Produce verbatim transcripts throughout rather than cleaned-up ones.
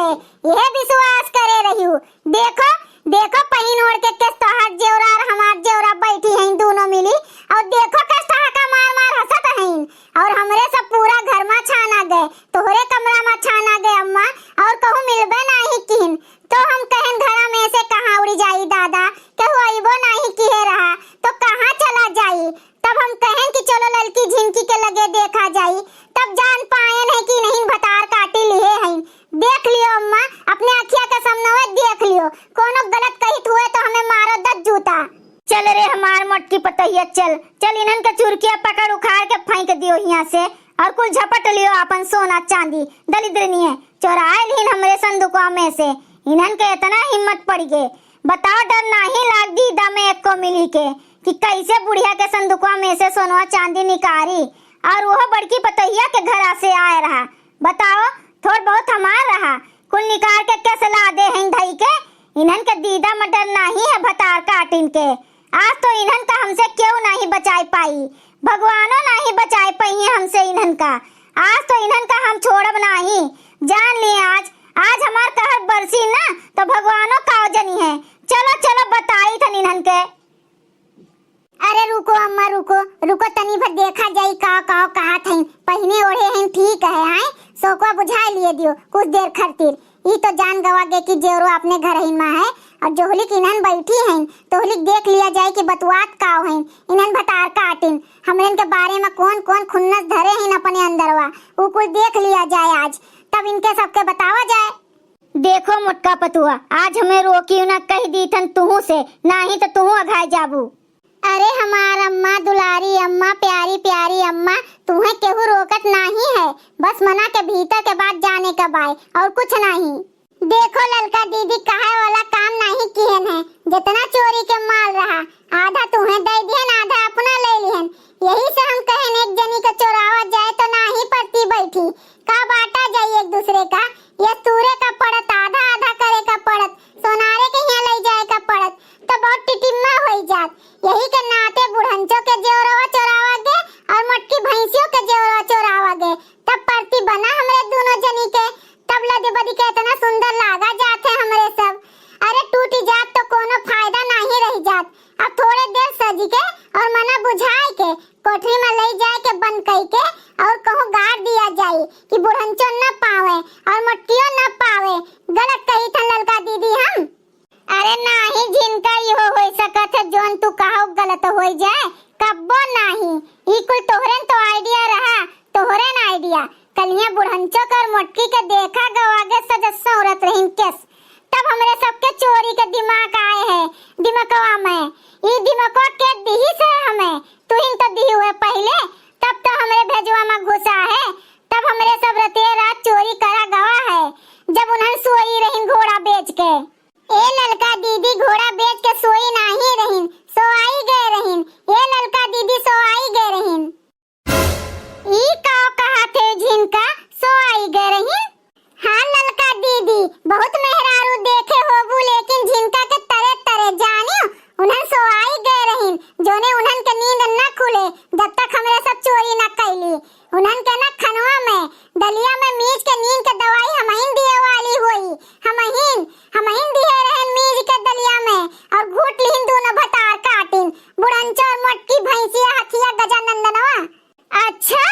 यह विश्वास करे रहियो। देखो, देखो पहिन ओढ़ के केस तोहार जेवरा और हमार जेवरा बैठी हैं दोनों मिली, और देखो केस ठहाका मार मार हंसत हैं, और हमरे सब पूरा घर मा छाना गए, तोहरे कमरा मा छाना गए अम्मा, और कहूँ मिलबे नाही किहिन। तो हम कहेन घरा में से कहाँ उड़ी जाई दादा, केहू अइबो नाही किहे रहा, तो कहाँ चला जाई? तब हम कहेन कि चलो ललकी झिनकी के लगे देखा जाई। तब जान पाएन है कि इनहिन भतार काटी लिहे हैं। देख लियो अम्मा, अपने अखिया के सामने देख लियो, कोनो गलत कहित हुए तो हमें मारो दस जूता। चल रे हमार मोटकी पतोहिया, चल, चल इनहन के चुरकिया पकड़ उखाड़ के फेंक दियो हियाँ से, और कुल झपट लियो आपन सोना चांदी। दलिद्रनिये, चोराए लिहिन हमरे संदुकवा में से। इनहन के इतना हिम्मत पड़ गए, बताओ, डर नाही लाग दीदा में एको मिली के कि कैसे बुढ़िया के संदुकवा में से सोनवा चांदी निकारी, और वो बड़की पतोहिया के घरा से आए रहा। बताओ, थोड़ बहुत हमार रहा, कुल निकार के केस लादे हैं धई के। इनहन के दीदा में डर नाही है भतार काटिन के। आज तो इनहन का हमसे केहू नाही बचाए पाई, भगवानो नाही बचाए पाई है हमसे इनहन का। आज तो इनहन का हम छोड़ब नाही, जान लिए आज, आज हमार कहर बरसी ना तो भगवानो काव जनी है। चलो, चलो बताई थन इनहन के। अरे रुको अम्मा, रुको, रुको, तनी भर देखा जाई का, का, का कहत हईं। पहिने ओढ़े हईं ठीक है, आए? सोकवा बुझाए लिए दियो कुछ देर खातिर। ई तो जान गवा गे कि जेवरो अपने घर हईं माँ है, और जोहलिक इन्हन बैठी हईं, तोहलिक देख लिया जाए कि बतुआत का हईं। इन्हन भतार काटिन, हमरन के बारे में कौन, कौन खुन्नस धरे हईं अपने अंदरवा, उ कुल देख लिया जाए आज, तब इनके सबके बतावा जाए। देखो मोटका पतुआ, आज हमें रोकियो ना, कह दी थन तुहू से, नाही तो तुहू अघाए जाबू। अरे हमार अम्मा, दुलारी अम्मा, प्यारी प्यारी अम्मा, तुहें केहू रोकत नाही है, बस मना के भीतर के बात जाने का बाय, और कुछ नाही। देखो ललका दीदी, कहे वाला काम नाही किहन है, जितना चोरी के माल रहा, आधा तुहें दे दिहन, आधा अपना ले लिहन। यही से हम कहेन एक जनी के चोरावा जाए तो नाही परती बैठी, का बाटा जाई एक दूसरे का, यस तूरे का पड़त, आधा आधा करे का पड़त, सोनारे के हियाँ लई जाए का पड़त, तो बहुत टिटिम्मा होई जात। यही के नाते बुढ़ंचो के जेवरवा चोरावा गे और मोटकी भैंसियों के जेवरवा चोरावा गे, तब परती बना हमरे दोनों जनी के, तब लदे बदी के इतना सुंदर लागा जात है हमरे सब। अरे टूटी जात तो कोनो फायदा नाही रही जात। अब थोड़े देर सजी के और मना बुझाए के कोठरी में लई जाए के बंद कई के और कहूँ गाड़ दिया जाई कि बुढ़ंचो न पावे और मोटकियो न पावे। गलत कही थन ललका दीदी हम। अरे नाही झिनका, इहो होई सकत है जोन तू कहो गलत होई जाए, कब्बो नाही। ई कुल तोहरेन तो idea रहा, तोहरेन idea। कलिया बुढ़ंचो कर मोटकी के देखा गवा गे सजत संवरत रहिन केस। तब हमरे सबके चोरी के दिमाग आए है दिमकवा में। ई दिमकवा के दिहिस है हमें, तुहिन तो दिहु है पहिले, तब तो हमरे भेजवा में घुसा है, तब हमरे सब रतिये रात चोरी करा गवा है, जब उन्हन सोई रहिन घोड़ा बेच के। ए ललका दीदी, घोड़ा बेच के सोई नाही रहिन, सोआई गए रहिन। ए ललका दीदी, सोआई गए रहिन। ई का कहा थे झिनका, सोआई गए रहिन? हाँ ललका दीदी, बहुत मेहरारू देखे होबू, लेकिन झिनका के तरे तरे जानियो, उन्हन सोआई गए रहिन, जोने उन्हन के नींद न खुले, जब तक हमरे सब चोरी न कैली। उन्हन के न खनवा में, दलिया में मीज के नींद के दवाई हमहिन दिए वाली होई, हमहिन, हमहिन दिए रहन मीज के दलिया में, और घूट लिहिन दोनों भतार काटिन, बुढ़ंचो और मोटकी भैंसिया हथिया गजानंदनवा। अच्छा,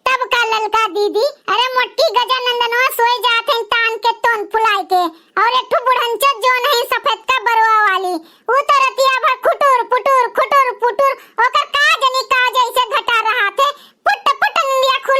तब का ललका दीदी, अरे मोटकी गजानंदनवा सोए जात हैं तान के तोन फुलाए के, और एक ठो बुढ़ंचो जोन है सफेद का बरुआ वाली, ऊ तो रतिया भर खुटुर पुटुर, खुटुर पुटुर, ओकर का जनी का जैसे घटा रहा थे, पुट पुट निंदिया खुल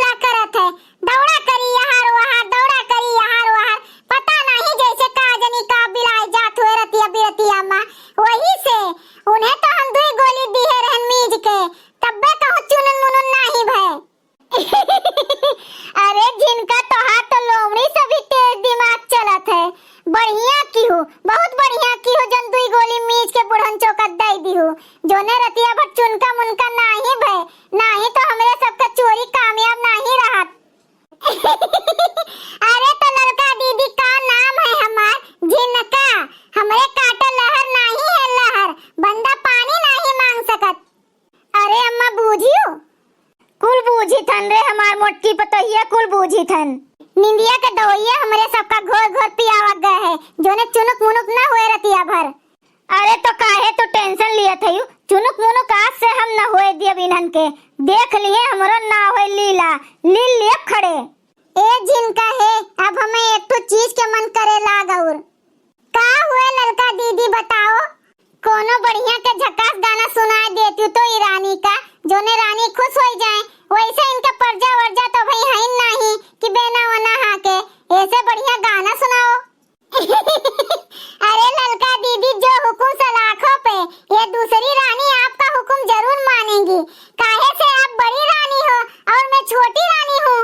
गाना सुनाओ। अरे ललका दीदी, जो हुकुम सलाखों पे, ये दूसरी रानी आपका हुकुम जरूर मानेंगी, काहे से आप बड़ी रानी हो और मैं छोटी रानी हूँ।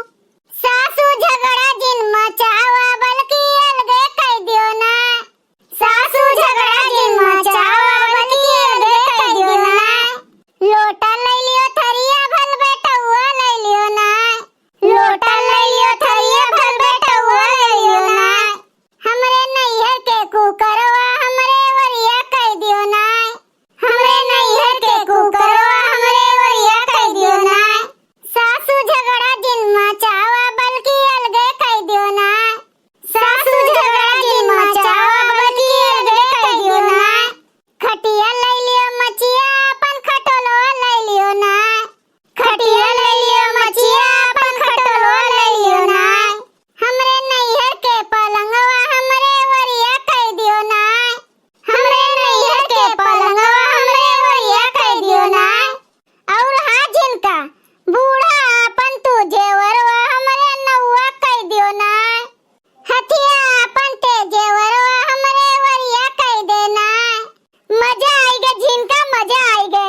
सासू झगड़ा जिन मचावा, बल्कि अलगे कह दियो ना। सासू झगड़ा जिन मचावा, बल्कि अलगे कह दियो ना। लोटा ले लियो थरिया, भल बेटौआ ले लियो ना। लोटा ले लियो थरिया, भल बेटौआ ले लियो ना। हमरे नैहर के कुकरवा, हमरे ओरिया कह दियो ना। हमरे नैहर के कुकरवा, हमरे ओरिया कह दियो ना। सासू झगड़ा जिन मचावा, बल्कि अलगे कह दियो ना। सासू झगड़ा जिन मचावा, बल्कि अलगे कह दियो ना। खटिया ले लियो मचिया, अपन खटोलवा ले लियो ना। खटिया ले लियो मचिया, अपन खटोलवा ले लियो ना। हमरे नैहर के पलंगवा, हमरे ओरिया कह दियो ना। हमरे नैहर के पलंगवा, हमरे ओरिया कह दियो ना। और हाँ, जिनका बूढ़ा अपन तू जेवरवा, हमरे नौआ कह दियो ना। हथिया अपन ते जेवरवा, हमरे ओरिया कह देना। मजा आई गे झिनका, मजा आई गे।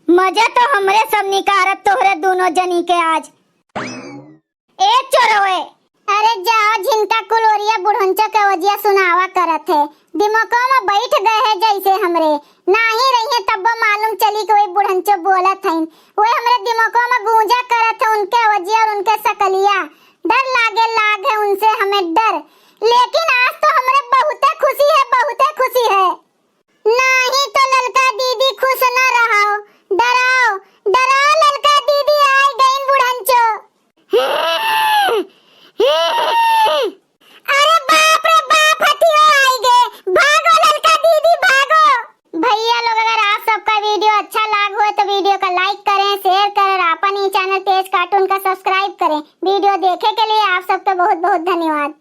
मजा तो हमरे सब निकारत तोहरे दोनों जनी के आज। ए चोरवे, अरे जाओ, झिनका कुल ओरिया बुढ़ंचो के ओजिया सुनावा करत है। दिमागो में बैठ गए है जैसे हमरे, नाही रहिए तब्बो मालूम चली कि वही बुढ़ंचो बोलत हईन। वही हमरे दिमागो में गूंजा करत है उनके ओजिया और उनके सकलिया। डर लागे लाग है उनसे हमें डर, लेकिन आज तो हमरे बहुते खुशी है, बहुते खुशी है। नाही तो ललका दीदी खुश न रहो, डराओ, डराओ ललका दीदी आई गईन बुढ़ंचो। अरे बाप रे बाप, हथियो आई गे, भागो ललका दीदी भागो। भैया लोग, अगर आप सबका video अच्छा लाग होए तो video का like करें, share करें और अपन ही channel तेज cartoon का subscribe करें। Video देखे के लिए आप सबका बहुत बहुत धन्यवाद।